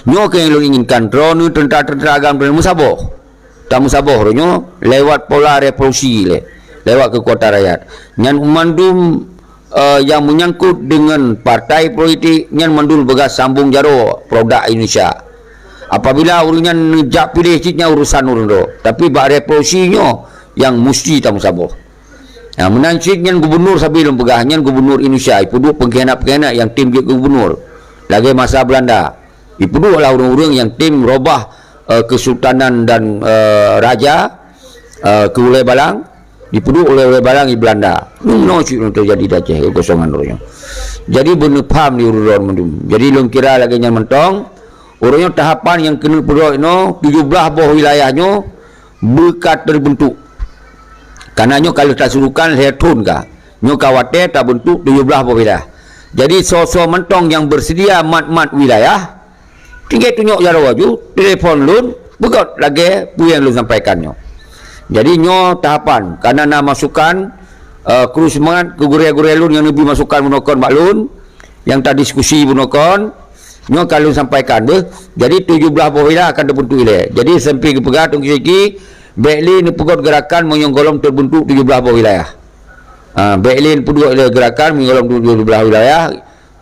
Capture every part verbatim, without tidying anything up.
Nyoe keuh nyang lôn inginkan, droeneuh teuntara-teuntara agam droeneuh meusaboh. Tameusaboh roh nyoe lewat pola revolusi lé, lewat keukuatan rakyat. Nyan mandum, eh, nyang meunyangkot deungon partai politik, nyan mandum beugah sambong jaroe produk Indonesia. Apabila ureuëng nyan neujak piléh cit nyan urusan ureuëng droe, tapi bak revolusi nyoe nyang musti tameusaboh. Nah, meunan cit nyan gubunur sabe lôn peugah, nyan gubunur Indonesia, ipeuduek pengkhianat-pengkhianat nyang tem jeuet keu gubunur lagée masa Belanda. Ipeuduek lah ureuëng-ureuëng nyang tem robah, eh, kesultanan dan, eh, raja, eh, keu ulée balang, dipeuduek ulée ulée balang di Belanda. Nyoe cit nyang teujadi di Aceh kekosongan uroe nyoe. Jadi beuneupham di ureuëng droe mandum. Jadi lôn kira lagée nyan mantong, uroe nyoe tahapan nyang keuneuk peuduek nyoe tujoh blaih boh wilayah nyoe beuka teubeuntuk. Karena nyoe ka lheueh tasurukan lhée thon ka. Nyoe ka watée tabeuntuk tujoh blaih boh wilayah. Jadi soe-soe mantong nyang beuseudia mat-mat wilayah, tinggai tunyok jaroe laju, telepon lôn, beugét lagée peue nyang lôn sampaikan nyoe. Jadi nyoe tahapan, karena na masukan, eh, kru seumangat keu gurée-gurée lôn nyang neubri masukan bunoe kon bak lôn, nyang tadiskusi bunoe kon, nyoe ka lôn sampaikan deh. Jadi tujoh blaih boh wilayah akan teubeuntuk ilée. Jadi sampai geupeugah Teungku Syeki, bék lé neupeugét geurakan meunyoe gohlom teubeuntuk tujoh blaih boh wilayah. Ha, bék lé neupeugét lé geurakan meunyoe gohlom tujoh blaih wilayah.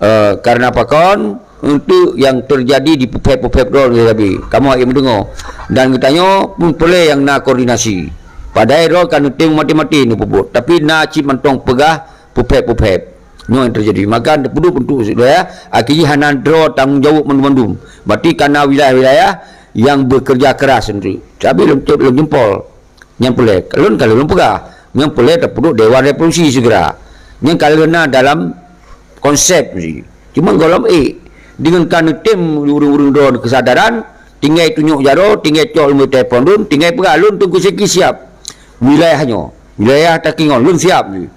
Eh, karena pakon? Untuk nyang teujadi di puphét-puphét droe lagée sabe. Kamoe hana meudeungoe. Dan geutanyoe pun peureulée nyang na koordinasi. Padahai droe ka neutem maté-maté neupeubuet. Tapi na cit mantong peugah puphét-puphét. Nyoe nyang teujadi. Maka peuduek untuk ya, akhé jih hana droe tanggong jaweueb mandum-mandum. Berarti ka na wilayah-wilayah nyang bekerja keras untuk. Tapi lôn, lôn jempol. Nyang peureulée, lôn ka lôn peugah. Nyang peureulée tapeuduek Dewan Revolusi segera. Nyang ka lheueh na dalam konsep jih. Cuma gohlom ék. Deungon ka neutem ureuëng-ureuëng droe keusadaran, tinggai tunyok jaroe, tinggai cok leumbôi telepon lôn, tinggai peugah lôn Teungku Syeki siap. Wilayah nyoe, wilayah Takengon, lôn siap jih.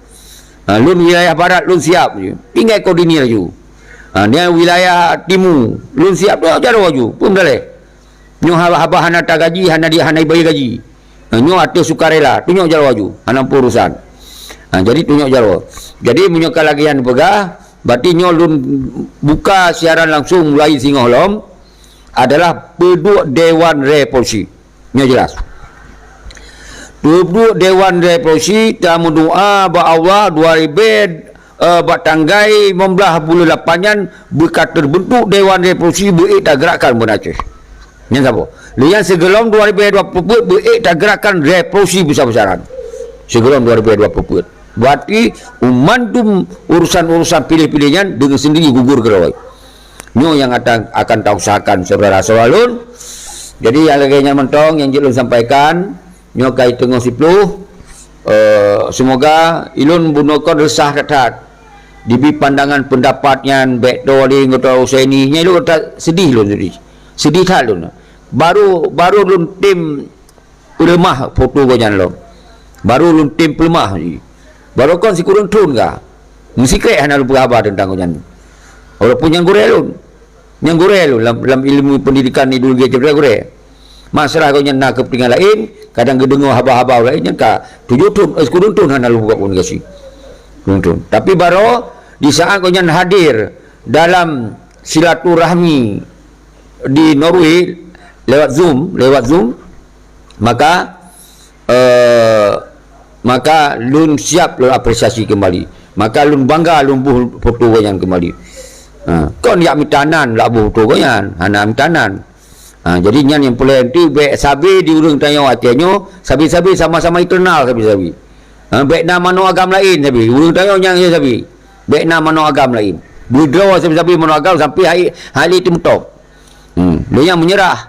Ha, lôn wilayah barat, lôn siap jih. Tinggai koordinir laju. Ha, nyan wilayah timu, lôn siap, tunyok jaroe laju. Peue meudaléh? Nyoe haba, haba hana tagaji, hana di, hana ibayeu gaji. Nyoe ateueh sukarela, tunyok jaroe laju, hana peue urusan. Ha, jadi tunyok jaroe. Jadi meunyoe ka lagée nyan peugah, berarti nyoe lôn buka siaran langsung mulai singoh lom adalah peuduek Dewan Revolusi. Nyoe jelas. Peuduek Dewan Revolusi, tameudoa bak Allah dua ribée eh, bak tanggai limong blaih buleuen lapan nyan beuka teubeuntuk Dewan Revolusi beu-ék tageurakkan Banda Aceh. Nyan saboh. Lé nyan sigohlom dua ribée dua peuet beu-ék tageurakkan revolusi besar-besaran. Sigohlom dua ribée dua peuet. Berarti mandum urusan-urusan piléh-piléh nyan deungon sendiri gugur keudroe. Nyoe nyang akan, akan tausahakan syedara-syedara lôn. Jadi nyang lagée nyan mantong nyang jeuet lôn sampaikan. Nyoe ka teungoh siploh, eh, seumoga ilôn bunoe kon reusah that-that. Dibi pandangan peundapat nyan bék toe lé geutanyoe Husaini, nyan ilôn that seudeh lôn seudeh. Seudeh that lôn. Baru, baru lôn tem peuleumah foto gobnyan lom. Baru lôn tem peuleumah jih. Baru kon sikureueng thon ka. Meusikrek hana lôn peugah haba teuntang gobnyan. Walaupun nyang gurée lôn. Nyang gurée lôn lam, lam ilmu pendidikan ideologi Aceh gurée. Masalah gobnyan na keupeuntengan laén, kadang geudeungoe haba-haba ureuëng laén nyang ka tujoh thon, eh, sikureueng thon hana lôn buka komunikasi. Sikureueng thon. Tapi baroe di saat gobnyan hadir dalam silaturahmi di Norway lewat Zoom, lewat Zoom, maka eh, maka lôn siap lôn apresiasi keumbali. Maka lôn bangga lôn boh foto gobnyan keumbali. Ha, kon jak mita nan lôn boh foto gobnyan, hana mita nan. Ha, jadi nyan nyang peureulée tu bék sabe di ureuëng tanyoe Aceh nyoe, sabe-sabe sama-sama internal sabe-sabe. Ha, bék na manoe agam laén sabe, ureuëng tanyoe nyang sabe. Bék na manoe agam laén. Beudroe sabe-sabe manoe agam sampai hai, hai lé teumeutôb. Hmm, lé nyang meunyeurah.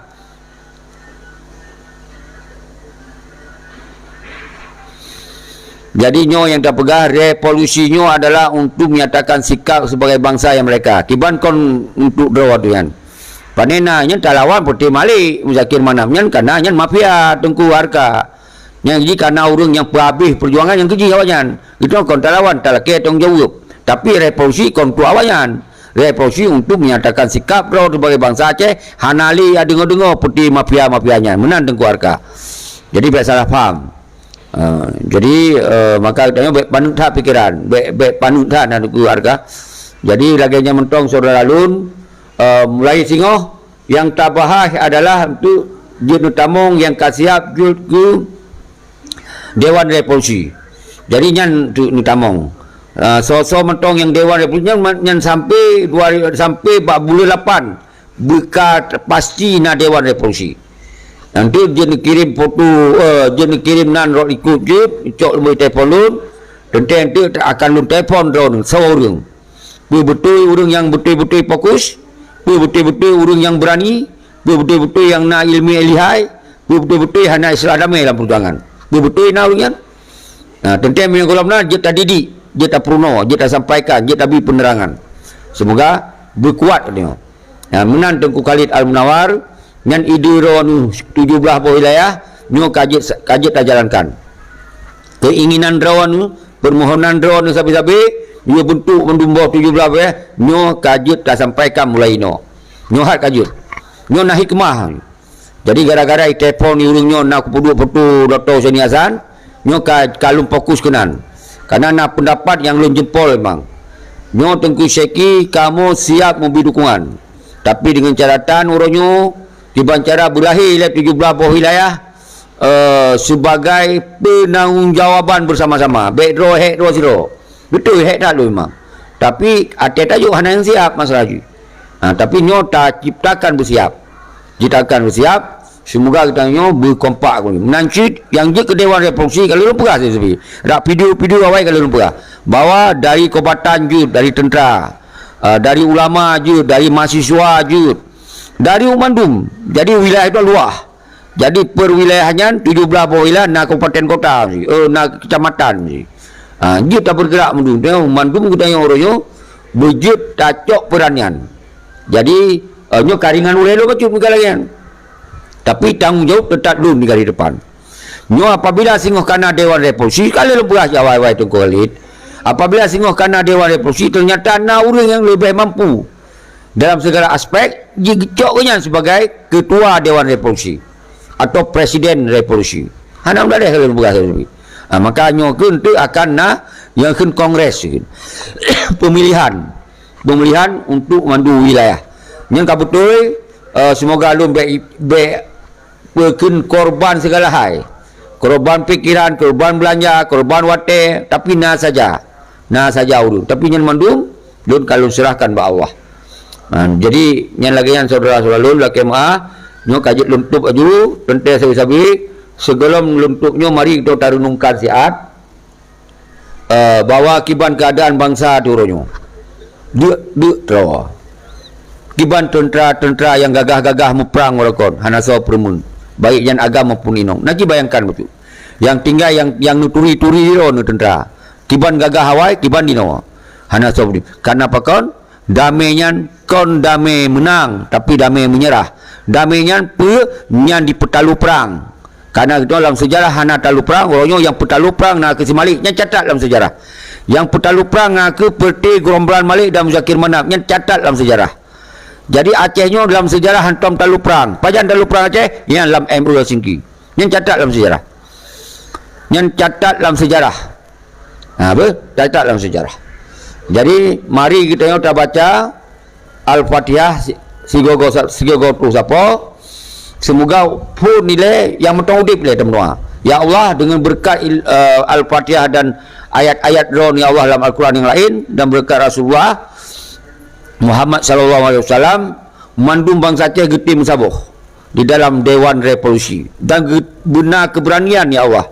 Jadi nyoe nyang tapeugah revolusi nyoe adalah untuk menyatakan sikap sebagai bangsa yang merdeka. Kiban kon untuk droe tu nyan. Panena nyan talawan peuti Malik Muzakir Manaf nyan karena nyan mafia Teungku Arka. Nyang jih kana ureuëng nyang peuhabéh peujuangan nyang keujih awaknyan. Geutanyoe kon talawan, talakée tanggong jaweueb. Tapi revolusi kon untuk awaknyan. Revolusi untuk menyatakan sikap droe sebagai bangsa Aceh, hana lé ya deungoe-deungoe peuti mafia-mafia nyan. Meunan Teungku Arka. Jadi bék salah paham. Uh, jadi uh, maka geutanyoe bék paneuk that pikeran, bék bék paneuk that na Teungku Arka. Jadi lagée nyan mantong syedara lôn, uh, mulai singoh Nyang tabahas adalah untuk jeuet neutamong nyang ka siap jeuet keu Dewan Revolusi. Jadi nyan untuk neutamong. Ah, soe-soe mantong nyang Dewan Revolusi nyan, nyan sampai dua, sampai bak buleuen lapan beuka pasti na Dewan Revolusi. Nyan tu jeuet neukirém foto, eh, jeuet neukirém nan rot likot jeuet, cok leubeh telepon lôn, teuntèe tu akan lôn telepon droeneuh soe ureueng. Peue beutôi ureueng nyang beutôi-beutôi fokus? Peue beutôi-beutôi ureueng nyang beurani? Peue beutôi-beutôi nyang na ileumèe lihai? Peue beutôi-beutôi hana istilah damé lam peujuangan? Peue beutôi na ureueng nyan? Nah, teuntèe meunyoe gohlom na jeuet tadidik, jeuet tapeurunoe, jeuet tasampaikan, jeuet tabi peunerangan. Seumoga beukuat nyoe. Nah, meunan Teungku Khalid Al-Munawar, nyan ide droeneuh tujoh blaih boh wilayah, nyoe ka jeuet, ka jeuet tajalankan. Keinginan droeneuh, permohonan droeneuh sabe-sabe, nyoe beuntuk mandum boh tujoh blaih boh, nyoe ka jeuet tasampaikan mulai inoe. Nyoe hat ka jeuet. Nyoe na hikmah. Jadi gara-gara itelepon ureueng nyoe na kupeuduek foto Dokto Huseni Hasan, nyoe ka, ka lôn fokus keunan. Karena na pendapat nyang lôn jempol memang. Nyoe Teungku Syeki, kamoe siap meubi dukungan. Tapi dengan catatan uroe nyoe, kiban cara beulahé lé tujoh blaih boh wilayah, eh, sebagai penanggung jawaban bersama-sama. Bèk droe hék droe sidroe. Beutôi, hék that lôn memang. Tapi até tajok hana nyang siap masalah jih. Ha, tapi nyoe taciptakan beusiap. Ciptakan beusiap, seumoga geutanyoe beukompak. Meunan cit nyang jeuet keu Dewan Revolusi ka lôn peugah sabe-sabe. Rak video-video awai ka lôn peugah. Bahwa dari kombatan jeuet, dari tentera, eh, dari ulama jeuet, dari mahasiswa jeuet, dari umat mandum. Jadi wilayah itu luah. Jadi per wilayah nyan tujoh blaih boh wilayah na kabupaten kota, eh, na kecamatan. Ha, jeuet tabeugerak mandum. Nyoe mandum geutanyoe uroe nyoe beujeuet tacok peuranian. Jadi, eh, nyoe ka ringan ulèe lôn bacut bukan lagèe nyan. Tapi tanggong jaweueb teutap lôn di garis depan. Nyoe apabila singoh kana Dewan Revolusi, ka lheueh lôn peugah awai-awai Teungku Khalid. Apabila singoh kana Dewan Revolusi, ternyata na ureueng nyang leubeh mampu dalam segala aspek, jicok geuh nyan sebagai ketua Dewan Revolusi atau presiden revolusi. Hana meudadeh kalau peugah sabe-sabe. Ha, maka nyoe keuh enteuk akan na nyang kheun kongres kheun. Pemilihan. Pemilihan untuk mandum wilayah. Nyang ka beutôi, eh, seumoga lôn bèk, bèk peukheun korban segala hai. Korban pikiran, korban beulanja, korban watèe, tapi na saja. Na saja ureueng. Tapi nyan mandum, lôn ka lôn seurahkan bak Allah. Ha, jadi, nyan lagèe nyan syedara-syedara lôn, lakèe meu'ah, nyoe ka jeuet lôn tôb laju, teuntèe sabe-sabe, sigohlom lôn tôb nyoe mari geutanyoe tareunungkan siat, eh, bahwa kiban keuadaan bansa di uroe nyoe. Deuk-deuk droe. Kiban teuntra-teuntra nyang gagah-gagah muprang uroe kon, hana soe peureumeun, baik nyan agam maupun inong. Na ci bayangkan bacut. Nyang tinggai nyang, nyang neuturi-turi droe nyoe teuntra. Kiban gagah awai, kiban dinoe. Hana soe peureumeun. Karena pakon? Damé nyan kon damé meunang, tapi damé meunyeurah. Damé nyan peue? Nyan dipeutalu prang. Karena geutanyoe lam seujarah hana talu prang, uroe nyoe nyang peutalu prang na kheueh si Malik, nyan catat lam seujarah. Nyang peutalu prang na kheueh Peureté Geurombolan Malik dan Muzakir Manaf, nyan catat lam seujarah. Jadi Aceh nyoe lam seujarah hantom talu prang. Pajan talu prang Aceh? Nyan lam M O U Helsinki. Nyan catat lam seujarah. Nyan catat lam seujarah. Ha, beuh, catat lam seujarah. Jadi, mari geutanyoe tabaca Al-Fatihah si-, sigoe-goe sa-, sigoe-goe ploh sapo. Seumoga phon ilèe nyang mantong udép lé tameudoa. Ya Allah, dengan berkat il-, eh, Al-Fatihah dan ayat-ayat droeneuh, ya Allah, lam Al-Quran nyang laén dan berkat Rasulullah Muhammad sallallahu alaihi wasallam, mandum bansa Aceh geutem meusaboh di dalam Dewan Revolusi dan ge-, beuna keberanian, ya Allah.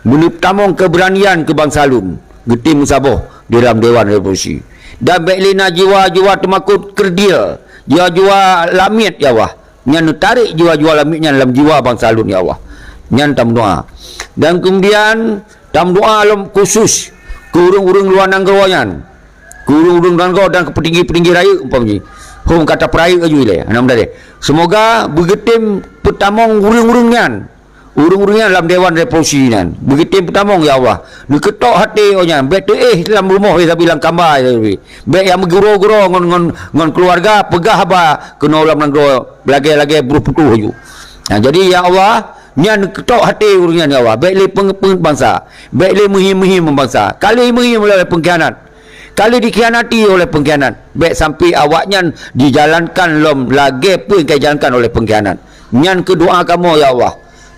Beuneutamong keberanian keu bansa lôn geutem meusaboh di dalam Dewan Revolusi. Dan bèk lé na jiwa-jiwa teumakot kerdil, jiwa-jiwa lamiet, ya Allah. Nyan neutarek jiwa-jiwa lamiet nyan lam jiwa bansa lôn, ya Allah. Nyan tameudoa. Dan kemudian tameudoa lom khusus keu ureueng-ureueng luwa nanggroe nyan. Keu ureueng-ureueng nanggroe dan keu peutinggi-peutinggi rayeuk umpama jih. Hom ka tapeurayeuk laju ilèe, hana meudadeh. Seumoga beugeutem peutamong ureueng-ureueng nyan. Ureueng-ureueng nyan lam Dewan Revolusi nyan. Beugeutem peutamong, ya Allah. Neukeutok até awak nyan. Bèk teuéh lam rumoh, ya Rabbi, lam kamba, ya Rabbi. Bèk nyang meuguro-guro ngon, ngon, ngon keuluwarga, peugah haba keunoe lam nanggroe lagèe-lagèe bruh putôh laju. Nah, jadi, ya Allah, nyan neukeutok até ureueng nyan, ya Allah. Bèk lé peungeut-peungeut bansa. Bèk lé meuhiem-meuhiem bansa. Ka lheueh meuhiem lé peungkhianat. Ka lheueh dikhianati oleh pengkhianat, bék sampai awaknyan dijalankan lom lagée peue nyang ka dijalankan oleh pengkhianat. Nyan keuh doa kamoe, ya Allah.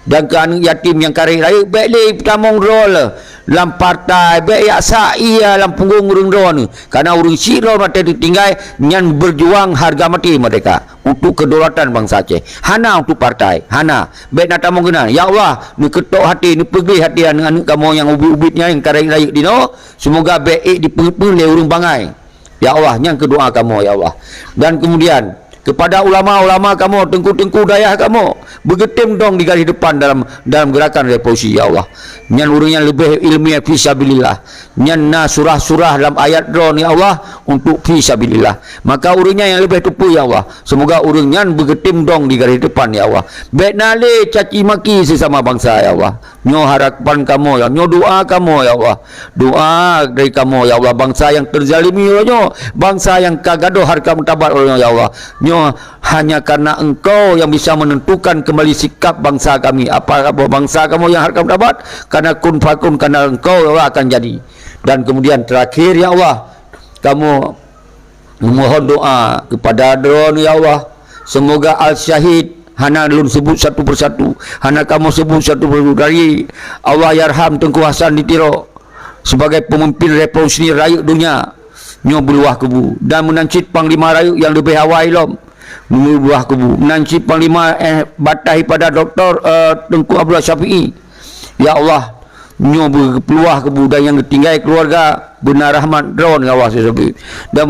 Dan keu aneuëk yatim nyang karek rayeuk, bék lé tamong droe le lam partai, bék jak sa ie lam punggong ureuëng droe nyoe. Karena ureuëng syiek droe watée teutinggai, nyan berjuang harga mati merdeka untuk kedaulatan bansa Aceh. Hana untuk partai, hana. Bék na tamong keunan. Ya Allah, neukeutok hati, neupeugleh hati aneuëk-aneuëk kamoe nyang ubit-ubit nyan, nyang karek rayeuk dinoe. Seumoga bék ék dipeue-peue lé ureuëng bangai. Ya Allah, nyan keuh doa kamoe, ya Allah. Dan kemudian, kepada ulama-ulama kamoe, teungku-teungku dayah kamoe, beugeutem dong di garis depan dalam, dalam gerakan revolusi, ya Allah. Nyan ureuëng nyang leubeh ilmiah fi sabilillah. Nyan na surah-surah lam ayat droe, ya Allah, untuk fi sabilillah. Maka ureuëng nyan nyang leubeh teupeue, ya Allah. Seumoga ureuëng nyan beugeutem dong di garis depan, ya Allah. Bék na lé caci maki sesama bansa, ya Allah. Nyoe harapan kamoe, ya, nyoe doa kamoe, ya Allah. Doa dari kamoe, ya Allah, bansa nyang teuzalimi uroe nyoe, bansa nyang ka gadôh hareukat martabat uroe nyoe, ya Allah. Nyoe hanya karena Engkau yang bisa menentukan kembali sikap bansa kami. Apa, apa bansa kamoe nyang hareukat martabat? Karena kun fakun, karena Engkau, ya Allah, akan jadi. Dan kemudian terakhir, ya Allah, kamoe memohon doa kepada Droeneuh, ya Allah. Semoga Al-Syahid hana lôn sebut satu persatu, hana kamoe sebut satu persatu, dari Allahyarham Teungku Hasan di Tiro sebagai pemimpin revolusi rayeuk donya nyoe beuluwah kubu, dan meunan cit panglima rayeuk nyang leubeh awai lom beuluwah kubu, meunan cit panglima, eh, bataih pada Doktor, eh, Teungku Abdullah Syafi'i. Ya Allah, nyoe beupeuluwah kubu, dan nyang geutinggai keuluwarga beuna rahmat Droeneuh, ya Allah, seuseubi. Dan